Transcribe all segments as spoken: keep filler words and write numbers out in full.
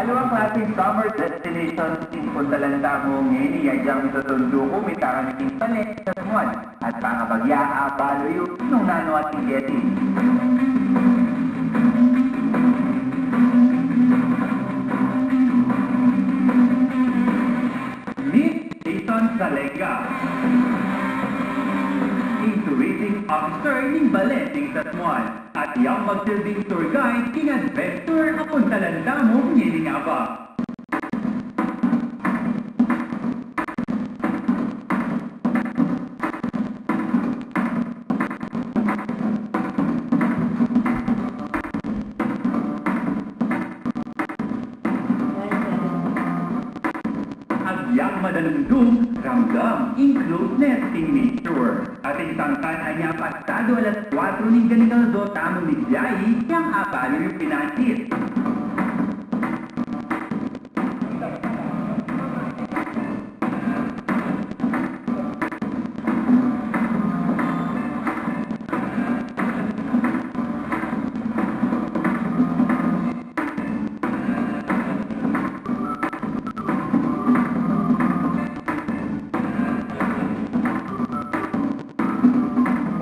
Dalawang klaseng summer destinations ing puntalan tamu ngeni, agyang mitutuntu ku, mita kami king Balen, San Juan. At bang abagya, abalu yu nung nanu ating keti. Miss Jason Salenga, ing tourism officer ning Balen king San Juan, at yang magsilbing tour guide king adventure a puntalan tamu ngeni ngaba. Agyang madalumdum, ramdam ing closeness king nature. Ating sangkan anya pasado alas kuatro ning ganigang aldo tamu mibyahe, yang abalu yu pinansit.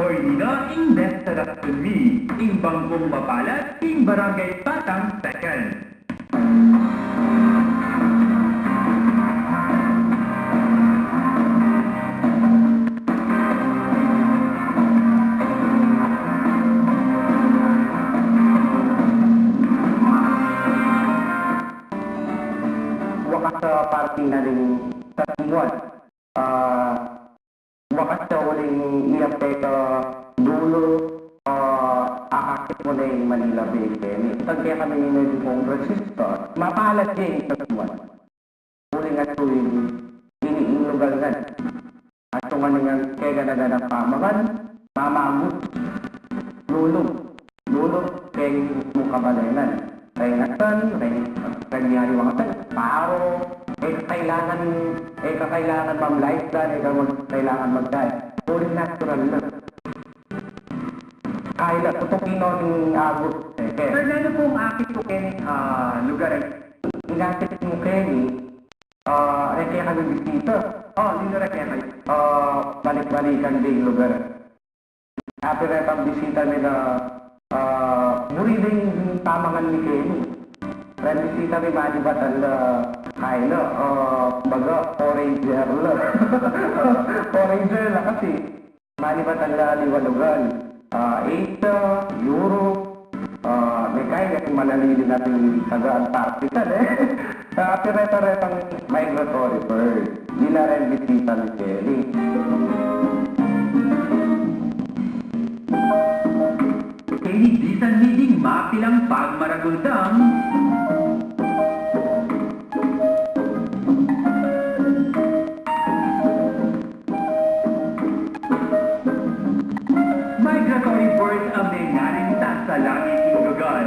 Oy, dina ing destinasyon mi, ing bangkung mapalad king Barangay Batang Second. Wakas a parting na ning San Juan. Ah, Wakas ya uling iya peka dulu, ah, akakit mu na ing Manila Bay keni. Tagke kami ning naging Congress Sister. Mapalad ya ing San Juan. Uling atiu ini ing lugal ngan. Atiu ngan ing keganaganang pamangan, mamagus, lulung. Lulung keng mismung kabalenan. Reng asan, reng, reng yari wang asan, paro, e ka kailangan, e ka kailangan mam-life dan, e ka mag-, kailangan mag-diet. Puri natural na. Kaya la, tutukin no ning agus, e, e. Sir, nanu pung akit ku keni, ah, lugar, e? Ing akit mu keni, ah, reng kekami bisita. O, ninu reng kekami? Ah, balik-balikan ding lugar. Atin retang bisita mi na, ah, buri ding pamangan mi keni. Reng bisita mi manibatan la, kaya la, ah, baga foreigner la. Foreigner la kasi. Manibatan la aliwa lugal. Ah, Asia, Europe, ah, me kaya manalili na king taga Antarctica, e. Atin reta-retang migratory bird. Ila reng bisita mi keni. Keni bisan mi ding mapilang pagmaragul dang migratory bird a mengaring ta sa langit king lugal.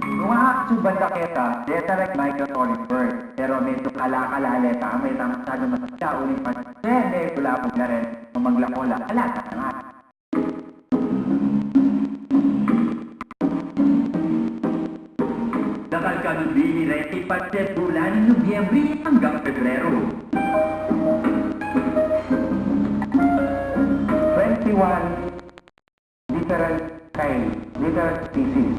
Nung akit ku banda keta, deta reng migratory bird, pero medyu kala-kala le tamu, e tamu masyadu masasya, uling pag-, e, e, kulabug la rin, mamaglako la, ala, tama. Dakal kanu dini reti patse bulan ning Nobyembre anggang Pebrero. Twenty-one different kind, different species,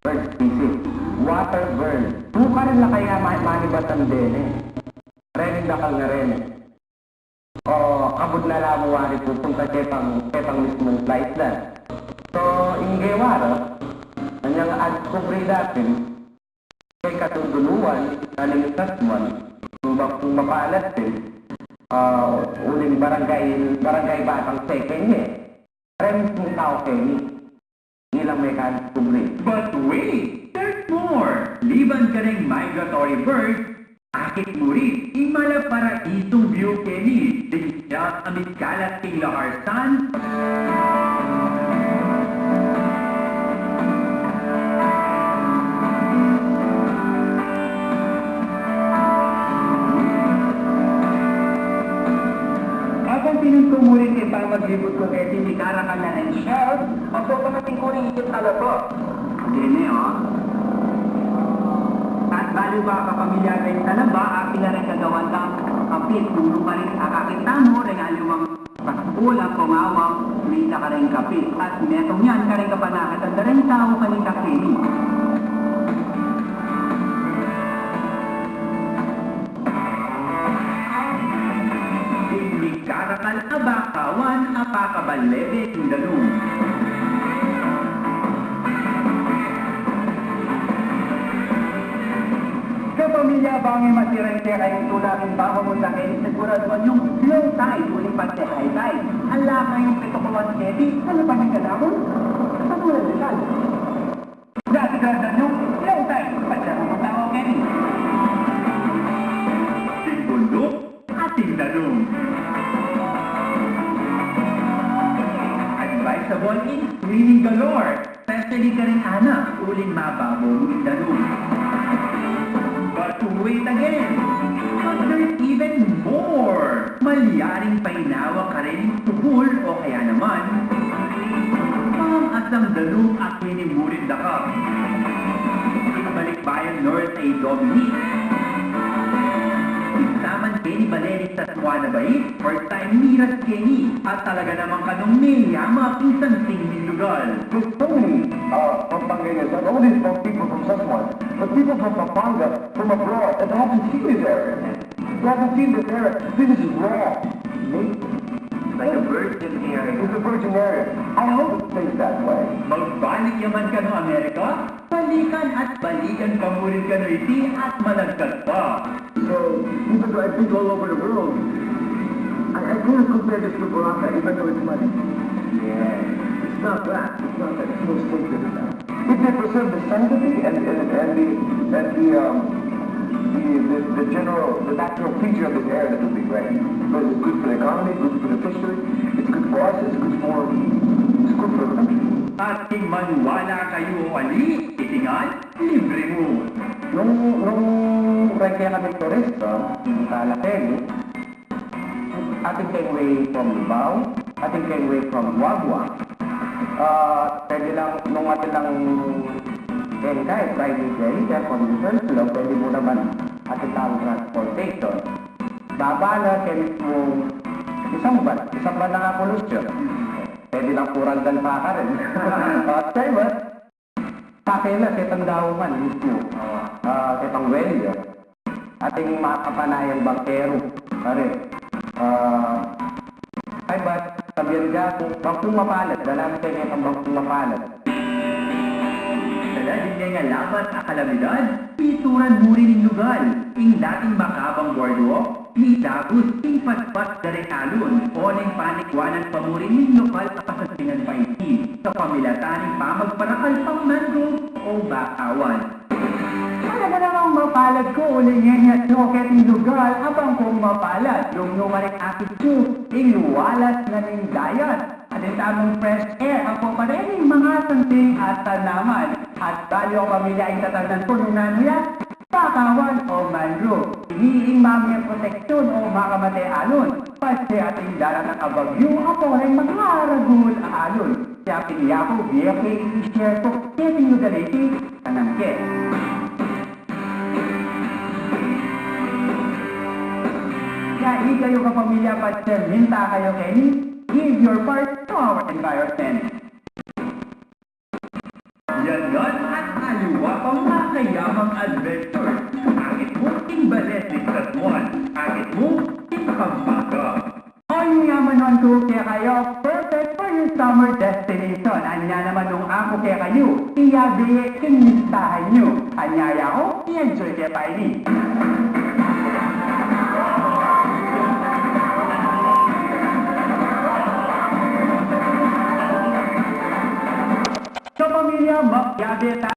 bird species. Water bird. Tukarin la kaya ma-, manibatan deni. Reng dakal na reni. O, kabud na la mu wari pupunta ketang, ketang mismung flight na. So, ing gewa ra, anyang adiskubre datin, keng katunduluan, kaning San Juan, kung ba, kung mapalad din, ah, uling barangay, barangay Batang Second ya. Reng mismung tau keni. Ilang mekan kubli. But wait, there's more! Liban kareng migratory bird, akit mu rin ing malaparaiso view keni, ding siyas a mikalat king Laharsan. At ang Ing kumuring king pamaglibut ku keti, mikarakal na ring shell, o so pamating ku ring ikit talapa. Dene, o. At balu ba kapamilya ring talaba, atin na ring gagawan dang kapit, nung lupa rin akakit tamu, ring aliwang Ulam o ngawang, mita karing kapit, at metung yan karing kapanakitan da ring tau karing kakeni. Ing mikarakal a bakawan a pakabalebe king danum. Kapamilya, bang e masira ing kekayung tula king baba mu, keni siguraduan yung low tide uling pati high tide. Ala kayung pitukuan keti, ala pa ning kanamun? Katulad niyan. Siguraduan yung low tide, pati ang pagtawa keti. King bunduk, ating danum. Advisable in swimming galore, especially karing anak, uling mababo ing danum. But wait again, but there's even more. Malyaring painawa karing tubul o kaya naman, pang-asang danum a keni murin dakal. Ing balikbayan North A. Dominic. Ing saman keni bale ning San Juan a bai, first time miras keni, at talaga namang kanung meyama king santing ning lugal. There's so many, uh, Pampangueños, not only from people from San Juan, but people from Pampanga, from abroad, that haven't seen this area. They haven't seen this area. This is raw. Like a virgin area. It's a virgin area. I hope it stays that way. Magbalik ya man kanu Amerika, balikan at balikan pa mu rin kanu iti at malagkat pa. So, even though I've been all over the world, I, I couldn't compare this to Boracay, even though it's muddy. Yeah. It's not that. It's not that. It's more sacred than that. If they preserve the sanctity and, and, and the, and the, um, the, the, the general, the natural feature of this area, that would be great. Because it's good for the economy, good for the fishery, it's good for us, it's good for, it's good for the country. At king maniwala kayu o ali, iti ngan, libre mu. Nung, nung reng kekami turista, ing kala keni, atin keng way from Libao, atin keng way from Guagua. Ah, pwede lang, nung atin lang keng kaya, private way, kaya condition, sila pwede mu naman atin tang transportation. Baba na keng mismung isang van, isang van na nga polusyon. Pwede lang purandan pa ka rin. Ah, kaya ba? Sa akin na, ketang daungan mismo. Ah, ketang welyo. Atin makapanayan bangkero. Pare. Ah, ay, ba't sabihan ka kung bangkung mapalad? Dala mo kayo ketang bangkung mapalad. Dala din niya nga lamat a kalamidad, pituran mu rin ing lugal, ing dating makabang boardwalk, midagus ing paspas da ring alon, o neng panikwanan pa mu rin ning lokal a kasasingan pa iti, kapamilatan ning pamagparakal pang mangrove o bakawan. Talaga namang mapalad ku uling ngeni atyu keting lugal a bangkung mapalad, nung nukarin akit yu ing luwalas na ning dayat. Atin tamung fresh air, apo pa rin ing mga santing at tanaman. At balu a pamilya ing tatangnan ku nung nanu ya, bakawan o mangrove. Ini ing mamie proteksyon o makamate alon. Patse atin daratang a bagyu, apo ring makaragul a alon. Kaya pin yaku, bie ke i-share ku keting lugal iti, kanan ke. Kaya ikayu kapamilya, patse minta kayu keni, give your part to our environment. Yan ngan at aliwa pang makayamang adventure. Akit mu king bale ning San Juan, akit mu king Pampanga. Anya naman nung aku kekayu, perfect for your summer destination. Anya naman nung aku kekayu, iyabe ye king listahan yu. Anya yaku, i-enjoy ke pa ini. Kapamilya, magyabe ta-